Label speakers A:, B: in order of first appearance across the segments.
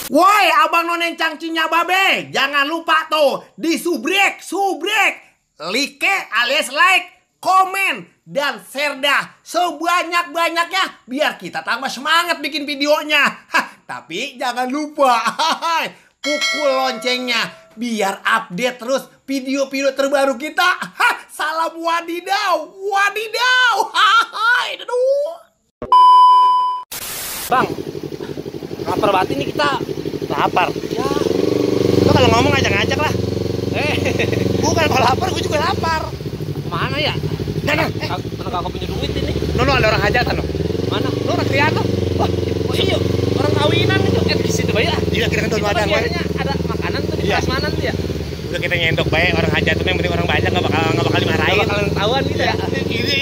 A: Woi, abang nonen cangcinya babe, jangan lupa tuh di subrek, like alias like, komen, dan share dah sebanyak-banyaknya biar kita tambah semangat bikin videonya. Tapi jangan lupa pukul loncengnya biar update terus video-video terbaru kita. Salam wadidaw, wadidaw.
B: Bang, lapar banget ini kita.
A: Lapar.
B: Ya,
A: Lo kalau ngomong ngajak-ngajak lah. Bukan kalau lapar, gue juga lapar.
B: mana ya?
A: Mana?
B: Mana kagak punya duit ini?
A: No, ada orang hajatan lo.
B: Mana?
A: Lo orang krian lo.
B: Wah, iya, orang kawinan itu. Di situ bae ya.
A: Iya, kita kan tuh ada.
B: Biasanya ada makanan tuh di
A: Iya.
B: prasmanan tuh ya.
A: Udah kita nyendok baik orang hajatan, yang penting orang banyak nggak bakal dimarahin.
B: Nggak bakalan ketahuan gitu ya.
A: Ini.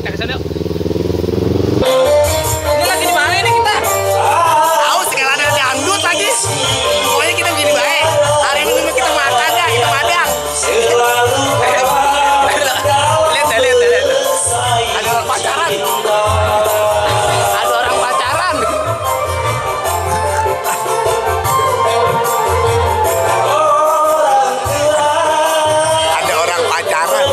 B: Kita kesana yuk. Ini lagi di mana ini kita?
A: Tahu segala ada dangdut lagi. Pokoknya kita begini baik. Hari ini kita makan ya, kita madang. Lihat. Ada orang pacaran. Ada orang pacaran. Ada orang pacaran.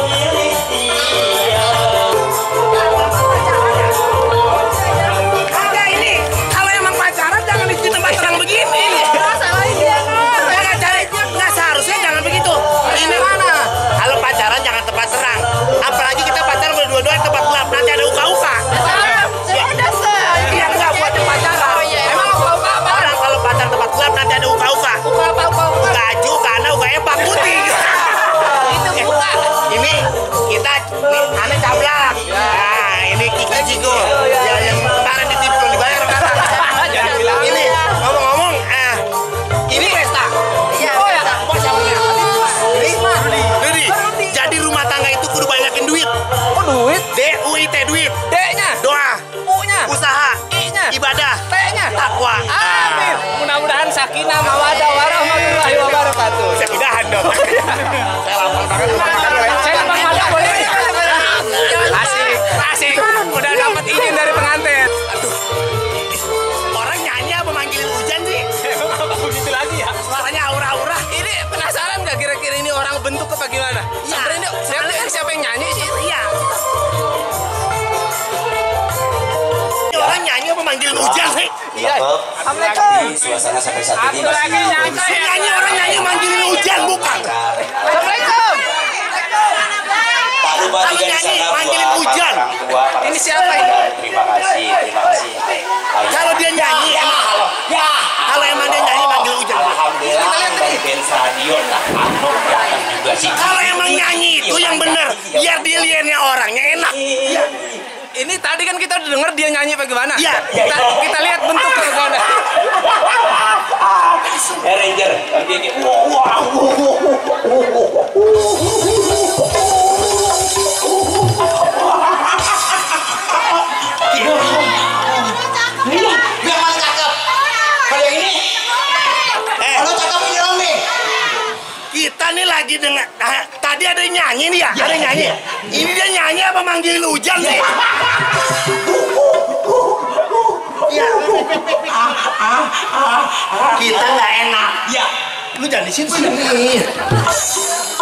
A: Kagak ini. Kalau emang pacaran jangan di tempat yang begini. Salahin dia kan. Nggak cari, nggak seharusnya jangan begitu. Ini mana? Kalau pacaran jangan tempat terang. Apalagi kita pacaran berdua-dua di tempat gelap. Nanti ada uka-uka. Iya nggak buat pacaran. Emang uka-uka apa? Orang kalau pacaran tempat gelap nanti ada uka-uka. Uka aju, karena uka epak putih. Ini kita aneh cablak. Nah, ini Kiki Cigo. Ya, yang kemarin di TV belum dibayar kan? Ini ngomong-ngomong, ini pesta. Oh ya, bos siapanya? Rudi. Jadi rumah tangga itu kudu banyakin duit.
B: Oh, duit?
A: DUIT duit.
B: D-nya,
A: Doa,
B: U-nya,
A: usaha,
B: I-nya,
A: ibadah,
B: T-nya.
A: takwa.
B: Amin. Mudah-mudahan sakinah mawadah warahmatullahi wabarakatuh.
A: Bisa pindahan dong. Saya lapar banget.
B: Saya dapat makan boleh? Asik. Udah dapat izin dari pengantin.
A: Aduh. Orang nyanyi apa manggilin hujan sih?
B: Emang apa begitu lagi ya?
A: Suaranya aura-aura.
B: Ini penasaran nggak kira-kira ini orang bentuk apa gimana?
A: Iya.
B: Samperin yuk. Siapa yang nyanyi sih?
A: Iya. Ini orang nyanyi apa manggilin hujan sih?
B: Iya.
C: Assalamualaikum. Suasana sampai saat ini
B: Aku lagi
C: masih
B: nyanyi.
A: Si nyanyi orang nyanyi manggilin hujan bukan?
B: Assalamualaikum.
C: tak lupa
A: Kalau
C: juga di
A: nyanyi
C: sana
A: manggilin
C: buat
A: hujan.
C: para orang tua, para
B: Ini siapa
C: saudara.
B: ini?
C: Terima kasih.
A: Kalau dia nyanyi emang kalau emang dia nyanyi manggil hujan.
C: Alhamdulillah dari fans radio datang juga sih.
A: Kalau emang nyanyi itu yang bener, biar dilihatnya orangnya enak.
B: Ini tadi kan kita udah denger dia nyanyi bagaimana?
A: Iya.
B: Kita lihat bentuknya bagaimana.
C: Ranger, begini.
A: Memang cakep. Kalau yang ini, kalau cakep ini dong nih. Kita nih lagi dengan tadi ada yang nyanyi nih ya, ada yang nyanyi. Ini dia nyanyi apa manggilin hujan sih? Iya. Kita nggak enak. Ya, lu jangan di sini.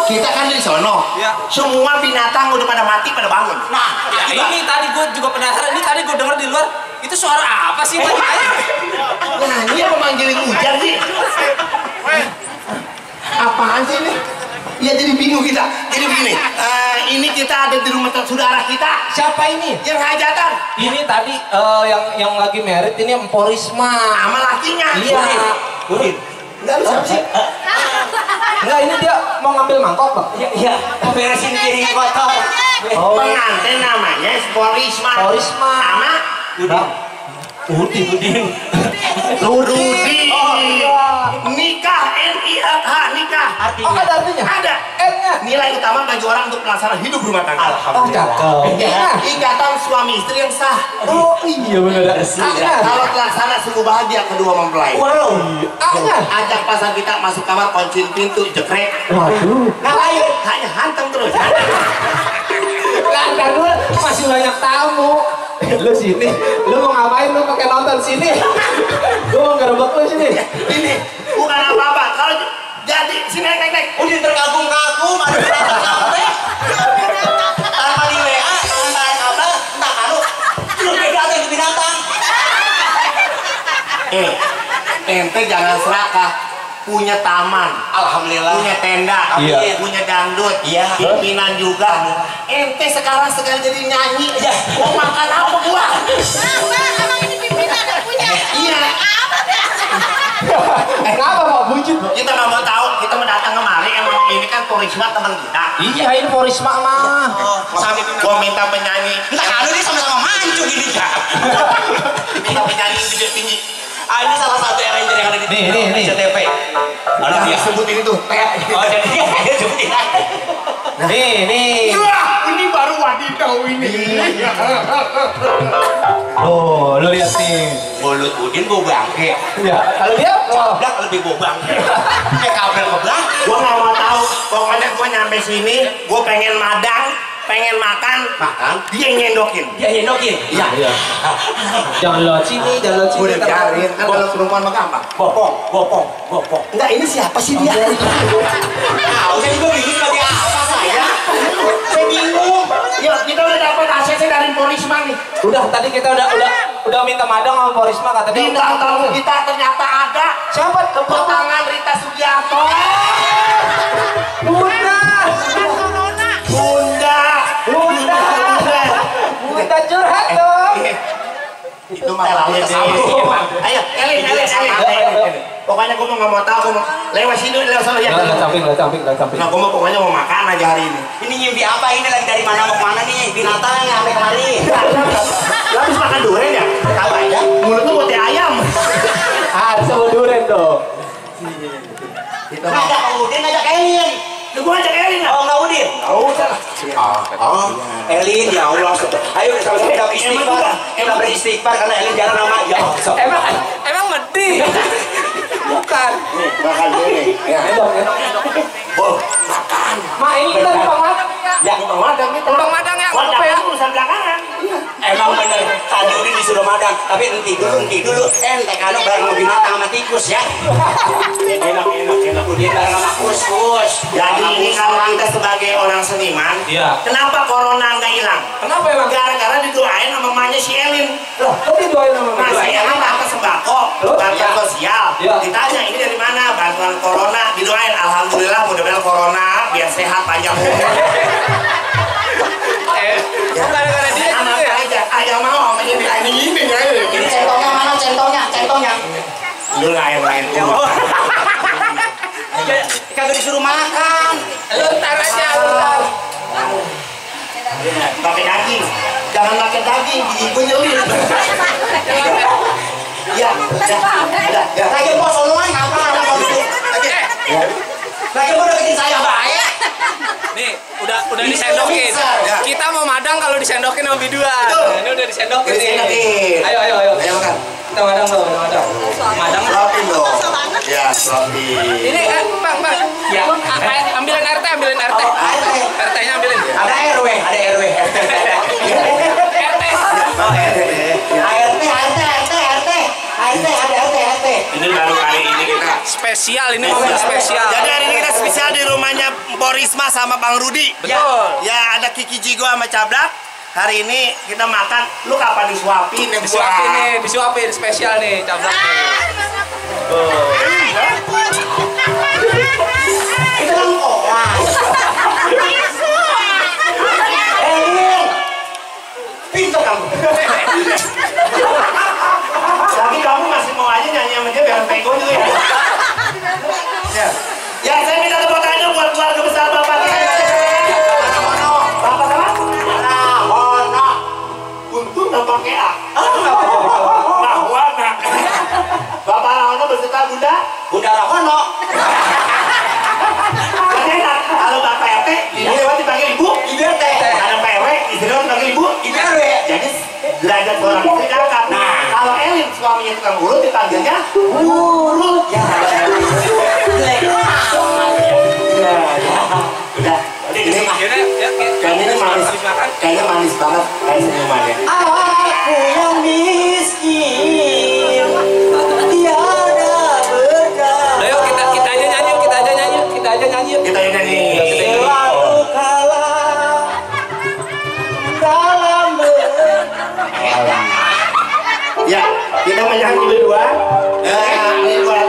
A: Kita kan di sono.
B: Ya.
A: Semua binatang udah pada mati, pada bangun. Nah,
B: Ini tadi gue juga penasaran. Ini tadi gue denger di luar. Itu suara apa sih?
A: nyanyi apa manggilin hujan sih? Apaan sih ini? Ya jadi bingung kita. Jadi begini, ini kita ada di rumah saudara kita.
B: Siapa ini?
A: Yang hajatan
B: Ini tadi yang lagi merit ini Emporisma.
A: sama lakinya.
B: Iya.
A: Udin. Enggak, lu siapa sih?
B: Enggak, ini dia mau ngambil mangkok, Bang.
C: Iya, beresin piring kotor.
A: Pengantin namanya Sporisma.
B: Emporisma.
A: Sama
B: Bang. Udin.
A: Rudi.
B: Oh, iya.
A: Nikah, NIH, nikah.
B: Oh, ada artinya?
A: Ada.
B: N-nya.
A: Nilai utama bagi orang untuk pelaksanaan hidup rumah tangga.
B: Oh, cakep. Iya.
A: Ikatan suami istri yang sah.
B: Oh, iya benar. A-nya.
A: Kalau terlaksana sungguh bahagia kedua mempelai.
B: Wow. A-nya.
A: Ajak pasar kita masuk kamar, kunciin pintu, jekrek.
B: Waduh.
A: Ngapain? Hanya hantam terus.
B: Ntar dulu, masih banyak tamu. Lu sini, lu mau ngapain? Lu pakai nonton sini.
D: Gue mau ngerebek lu sini.
A: Ini bukan apa-apa. Kalau jadi sini naik.
C: Udah terkagum-kagum, ada binatang sampai. Tanpa di WA, tanpa kabel, entah anu. Lu beda ada yang binatang.
A: Ente jangan serakah. Punya taman,
C: Alhamdulillah.
A: punya tenda,
D: Iya.
A: punya dangdut,
C: Iya.
A: pimpinan juga. Ente sekarang sekali jadi nyanyi, mau makan apa gua?
E: Emang ini pimpinan yang punya?
A: Iya.
D: Kenapa Pak Bujuk?
A: Kita nggak mau tahu, kita mendatang kemari. Emang ini kan Porisma teman kita.
D: Iya, ini Porisma mah.
A: Sampai gua minta penyanyi,
C: Entah anu ini sama-sama mancu gini ya.
A: minta penyanyi gede tinggi.
C: Ah, ini salah satu arranger yang ada di
D: Nih.
C: CTV. Ada dia.
A: Sebutin itu.
C: Oh, jadi dia sebutin aja.
D: Nih.
A: Wah, ini baru wadidaw ini.
D: Oh, lu lihat nih.
C: Mulut Udin bau bangke.
D: Ya, kalau dia
C: Cablak lebih bau bangke. Kayak kabel keblak.
A: Gua nggak mau tahu. Pokoknya gua nyampe sini, gua pengen madang, pengen makan, dia yang nyendokin.
C: Dia nyendokin.
D: Iya. Jangan lewat sini, jangan lewat sini.
A: Udah biarin, kan kalau perempuan mah gampang.
C: Bopong.
A: Enggak, ini siapa sih dia?
C: Ah, saya juga bingung sebagai apa saya. Saya bingung.
A: Ya, kita udah dapat ACC dari Porisma nih.
D: Udah, tadi kita udah minta madang sama Porisma kata dia.
A: Bintang tamu kita ternyata ada.
D: Siapa?
A: Kepotangan Rita Sugiarto. Bunda
D: curhat dong.
A: itu malah ayo Elin. Pokoknya gue nggak mau tahu, lewat sini lewat sana ya.
D: Lewat samping.
A: Nah, gue mau pokoknya mau makan aja hari ini.
C: Ini ngimpi apa ini lagi dari mana mau kemana nih? Binatang sampai kemari.
A: Lu habis makan durian ya?
C: Tahu aja.
A: Mulut lu buat ayam.
D: Sama durian dong.
C: Ngajak Kang Udin, ngajak Elin.
A: Lu gue ajak Elin ya?
C: Oh, nggak Udin?
A: Nggak usah lah.
C: Oh, Elin, ya Allah. Ayo sama-sama kita beristighfar. Kita beristighfar karena Elin jarang nama. Ya Allah.
D: Emang medih. Bukan.
A: Nih, makan dulu nih. Ya. Oh, makan.
D: Ma, ini kita numpang madang ya.
C: Ya,
A: Numpang madang kita.
D: Numpang madang ya,
A: Madang
D: apa ya?
A: itu urusan belakangan.
C: emang bener. Tadi Udin disuruh madang, tapi nanti dulu. Ente kanu bareng sama binatang sama tikus ya.
A: Enak.
C: Udin bareng sama kus.
A: Jadi ini kalau kita sebagai orang seniman,
D: Iya.
A: kenapa corona nggak hilang?
D: Kenapa emang?
A: Gara-gara didoain sama mamanya si Elin.
D: Loh, kok didoain sama
A: Nah, si Elin dapat sembako, bantuan
D: Iya.
A: sosial.
D: Iya.
A: Ditanya ini dari mana? Bantuan corona. Didoain, alhamdulillah mudah-mudahan corona biar sehat panjang umur.
D: Gara-gara dia
A: Sama
D: gitu ya?
A: aja. Ayah mau sama ini ya.
C: Ini centongnya mana centongnya?
A: Lu lain-lain.
C: Kagak disuruh makan.
D: Lu ntar aja, lu ntar.
A: Pakai daging. Jangan pakai daging, gigi gue nyelin. Ya.
C: Lagi bos sonoan apa orang itu? Lagi udah bikin saya bahaya.
D: Nih, udah disendokin.
A: Ya.
D: Kita mau madang kalau disendokin sama biduan.
A: Betul.
D: Ini udah disendokin nih.
A: Disendokin.
D: Ayo.
A: Ayo makan.
D: Kita madang dong, madang. Madang.
A: Suapin dong. Ya, suapin.
D: Ini Bang.
C: Ya.
D: Ambilin RT.
C: Oh, RT.
D: RT-nya ambilin.
C: Ada RW.
D: RT.
A: Oh,
C: RT, ada RT.
A: ini baru kali ini kita
D: Spesial, ini momen spesial.
A: Jadi hari ini kita spesial di rumahnya Porisma sama Bang Rudi.
D: Betul.
A: Ya, ada Kiki Jigo sama Cablak. Hari ini kita makan. Lu kapan disuapin ya?
D: Disuapin nih, disuapin spesial nih, cablak nih.
C: Itu lengkoan. Pintar kamu.
A: Tapi kamu masih mau aja nyanyi sama dia biar pego juga ya. Ya, saya minta tepuk tangan buat keluarga besar Bapak kita. Bapak sama?
C: Rahono.
A: Untung nggak pakai A. Rahwana. Bapak Rahwana beserta
C: Bunda Rahono.
A: Kan enak. Kalau Bapak RT, ini lewat dipanggil Ibu.
C: Ibu RT.
A: Ada Pak RW, istri lewat dipanggil Ibu.
C: Ibu RW.
A: Jadi derajat seorang istri kakak. Nah, kalau Elin suaminya tukang urut dipanggilnya urut. Ya, udah. Kayaknya manis banget kayak senyumannya.
C: Aku yang miskin, dia
A: Ya, kita menyanyi berdua. Ini buat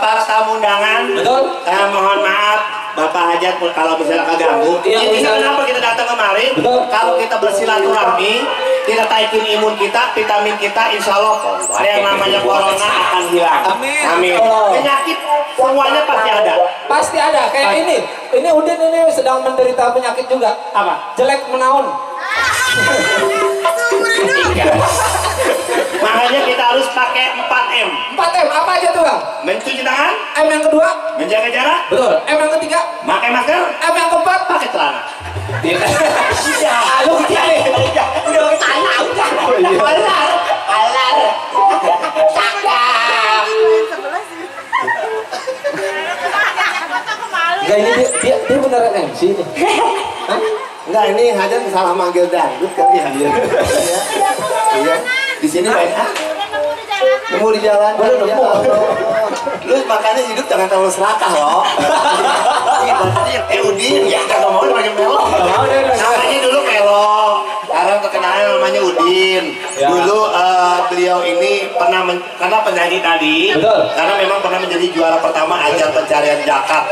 A: para tamu undangan.
D: Betul.
A: Mohon maaf Bapak Hajat kalau misalnya keganggu.
D: Iya,
A: Ini
D: bisa.
A: kenapa kita datang kemari?
D: Betul.
A: Kalau kita bersilaturahmi, kita taikin imun kita, vitamin kita, insya Allah ada yang namanya corona akan hilang.
D: Amin.
A: Amin.
D: Oh.
A: Penyakit semuanya pasti ada.
D: Pasti ada. Kayak ini Udin ini sedang menderita penyakit juga.
A: Apa?
D: Jelek menaun.
A: Makanya kita harus pakai 4M.
D: 4M apa aja tuh bang?
A: Mencuci tangan,
D: M yang kedua.
A: menjaga jarak,
D: Betul. M yang ketiga.
A: pakai masker,
D: M yang keempat.
A: pakai celana.
C: Udah,
D: Lu cari.
C: udah pakai tanah, udah. Alar, alar. Cakap.
D: Enggak ini dia beneran MC nih. Hah?
A: Enggak, ini Hajar salah manggil dangdut kan ya. Iya. Di sini main nemu di jalan.
D: Boleh nemu.
A: Lu makanya hidup jangan terlalu serakah loh. Udin ya kagak mau pakai melo. Namanya dulu melo. Sekarang terkenal namanya Udin.
D: Ya.
A: Dulu beliau ini karena penyanyi tadi.
D: Betul.
A: Karena memang pernah menjadi juara pertama ajang pencarian zakat.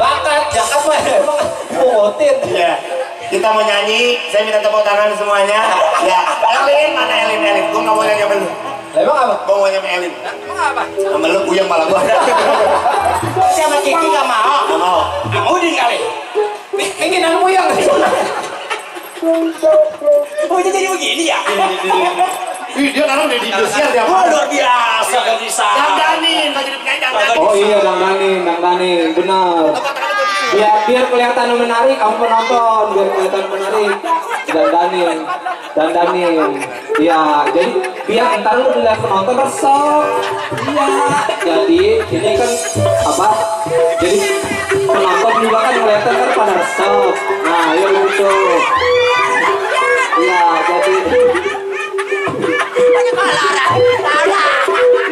D: Bakat jakat mah emang motin.
A: Ya. Kita mau nyanyi, saya minta tepuk tangan semuanya. Ya, Elin, mana Elin? Gue nggak mau nyanyi sama lu.
D: Emang apa?
A: Gue mau nyanyi sama Elin.
D: Emang apa?
A: Sama lu puyeng malah gue.
C: Siapa Kiki nggak mau?
A: Gak mau.
C: Sama Udin kali.
D: Keinginanmu yang
C: Oh jadi begini ya?
A: Ih, dia sekarang udah di Indosiar dia.
C: Wah luar biasa gak bisa.
A: Dandanin, baju di penyanyi dandanin.
D: Oh iya, dangdanin, benar.
A: Tepuk tangan gua begini.
D: Biar kelihatan menarik, kamu penonton, biar kelihatan menarik. Dandanin. Iya, jadi biar ntar lu dilihat penonton resep. Iya, jadi ini kan apa? Jadi penonton juga kan kelihatan kan pada resep. Nah, ya gitu. Iya, jadi.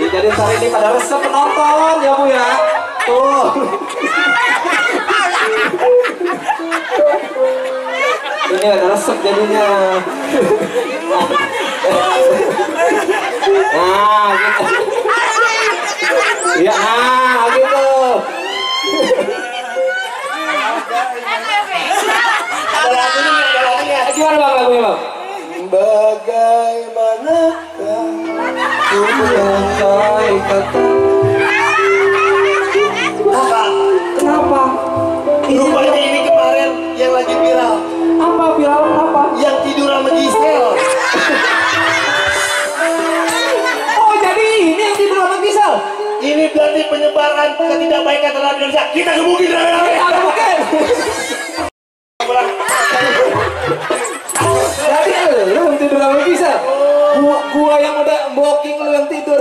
D: Ya, jadi hari ini pada resep penonton ya Bu ya. Tuh. Ini ada resep jadinya. Nah, gitu. Ya, nah, gitu.
A: Ada lagunya.
D: Gimana bang lagunya bang?
A: Bagaimanakah
D: Ku menandai kata.
A: Apa?
D: Kenapa?
A: Rupanya ini kemarin yang lagi viral.
D: Apa viral apa?
A: Yang tidur sama Gisel.
D: Oh jadi ini yang tidur sama Gisel?
A: Ini berarti penyebaran ketidakbaikan terhadap Indonesia. Kita gebukin rame-rame.
D: Ada bukan? Jadi lu yang tidur sama Gisel? Gua yang udah booking lu yang tidur.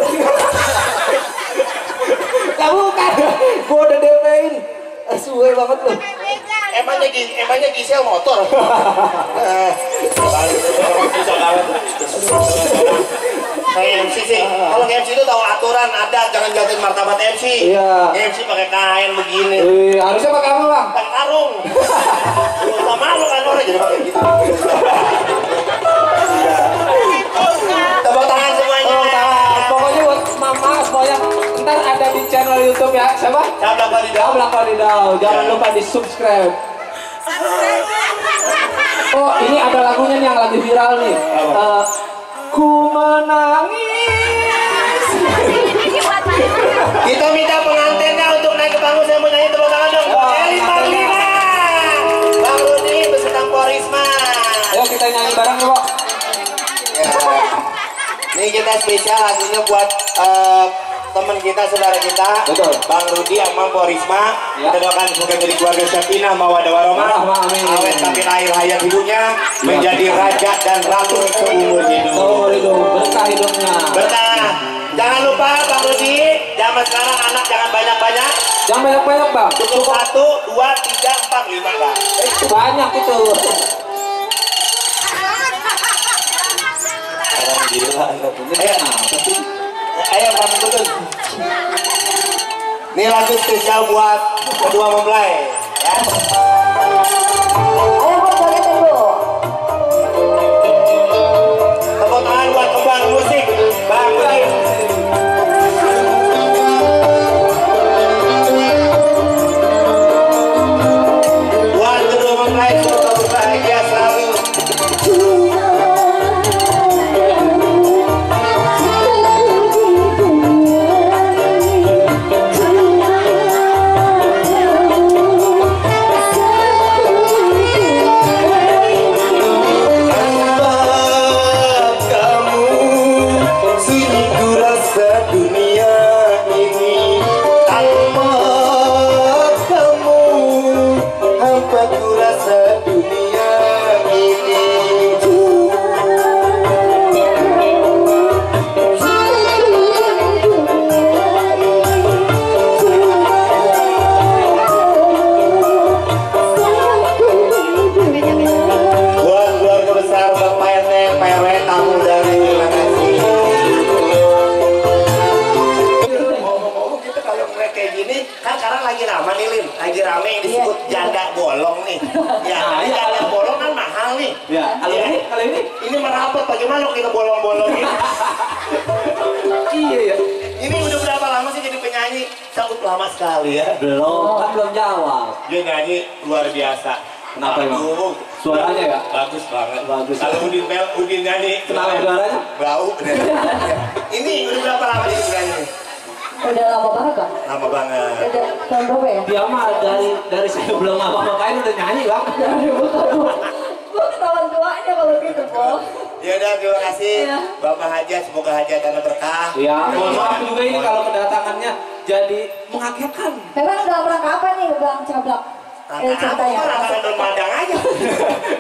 D: Lah bukan, gua udah DP-in. Suwe banget lu.
A: Emangnya Gisel motor. Kayak MC sih. Kalau MC itu tahu aturan ada, jangan jatuhin martabat MC.
D: Iya.
A: MC pakai kain begini.
D: Harusnya pakai apa bang?
A: Pakai karung. Gak malu kan orang jadi pakai gitu. Tepuk tangan semuanya.
D: Oh, tangan. Pokoknya buat mama semuanya. Ntar ada di channel YouTube ya. Siapa?
A: Cablang Wadidau.
D: Cablang Wadidau. Jangan lupa di subscribe. Oh ini ada lagunya nih yang lagi viral nih. Ku menangis.
A: Kita minta pengantinnya untuk naik ke panggung. Saya mau nyanyi, tepuk tangan dong. Elin Marlina, Bang Rudi beserta Porisma.
D: Ayo kita nyanyi bareng ya Pak.
A: Ya. Ini kita spesial lagunya buat teman kita, saudara kita.
D: Betul.
A: Bang Rudi sama Porisma.
D: Ya.
A: Kita doakan semoga menjadi keluarga sakinah mawaddah warahmah.
D: Amin.
A: Awet sampai akhir hayat hidupnya menjadi raja dan ratu seumur hidup.
D: Seumur hidup, berkah hidupnya.
A: Berkah. Jangan lupa Bang Rudi, zaman sekarang anak jangan banyak-banyak.
D: Jangan banyak-banyak Bang.
A: Cukup 1, 2, 3, 4, 5 Bang.
D: Banyak itu.
A: Gila, anak ini apa sih? Ayo Bang Rudi. Ini lagu spesial buat kedua mempelai. Ya.
E: Ayo buat joget dulu.
A: Tepuk tangan buat Kembang
C: lama sekali ya.
D: Belum, kan belum jawab.
C: Dia nyanyi luar biasa.
D: Kenapa emang?
C: Aduh,
D: Suaranya ya?
C: bagus banget.
D: Bagus.
C: Kalau Udin nyanyi,
D: Kenapa suaranya?
C: bau. Ini udah berapa lama dia nyanyi?
E: Udah lama banget Bang.
C: Lama banget.
E: Udah tahun berapa ya?
D: Dia mah dari sebelum apa-apain udah nyanyi bang.
E: Gue ketahuan tuanya kalau gitu Bang.
C: Ya udah, terima kasih
E: Iya.
C: Bapak Hajat, semoga hajatannya berkah.
D: Iya, mohon maaf juga ini kalau kedatangannya jadi mengagetkan.
E: Memang dalam rangka apa nih Bang Cablak? Ceritanya.
C: Rangka madang aja.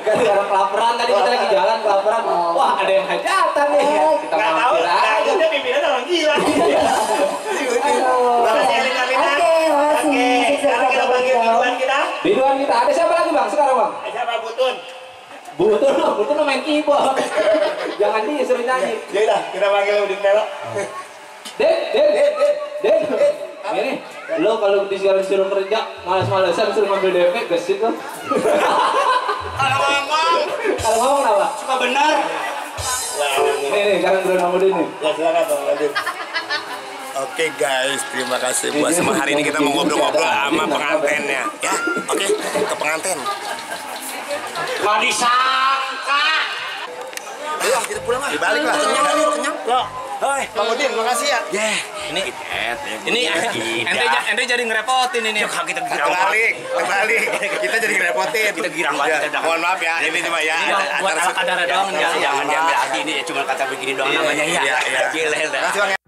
D: Gara-gara kelaparan tadi kita lagi jalan kelaparan. Wah ada yang hajatan nih. Kita
C: Nggak tahu,
D: mampir aja.
C: hajatnya pimpinan orang gila.
E: Aduh.
C: Makasih Elina Lina.
E: Oke, makasih.
C: Oke, sekarang kita panggil biduan kita.
D: Biduan kita ada siapa lagi bang sekarang bang?
C: Siapa Butun?
D: Butun main keyboard. Jangan dia sering nyanyi.
C: Ya udah, kita panggil Udin Melo.
D: Den. Ini, lo kalau disuruh kerja, malas-malasan suruh ngambil DP, gesit lo.
C: Kalau ngomong,
D: Kalau ngomong apa?
C: suka benar.
D: Nih, sekarang dulu nama nih.
C: Ya silakan Bang Udin.
A: Oke guys, terima kasih buat semua hari ini kita mau ngobrol-ngobrol sama pengantennya. Ya, oke, ke penganten.
C: Gak disangka.
A: Ayo, kita pulang lah. Dibalik lah. Kenyang.
C: Loh,
A: Hoi, Bang Udin, makasih ya.
B: Ini ente jadi ngerepotin ini. Kita
A: Terbalik. Kita jadi ngerepotin.
B: Kita girang banget.
A: Ya, mohon maaf ya, ini cuma ya.
B: Ini buat ala kadar doang, jangan diambil hati ini cuma kata begini doang namanya ya.
A: Iya.
B: Gila.
A: Terima kasih Bang ya.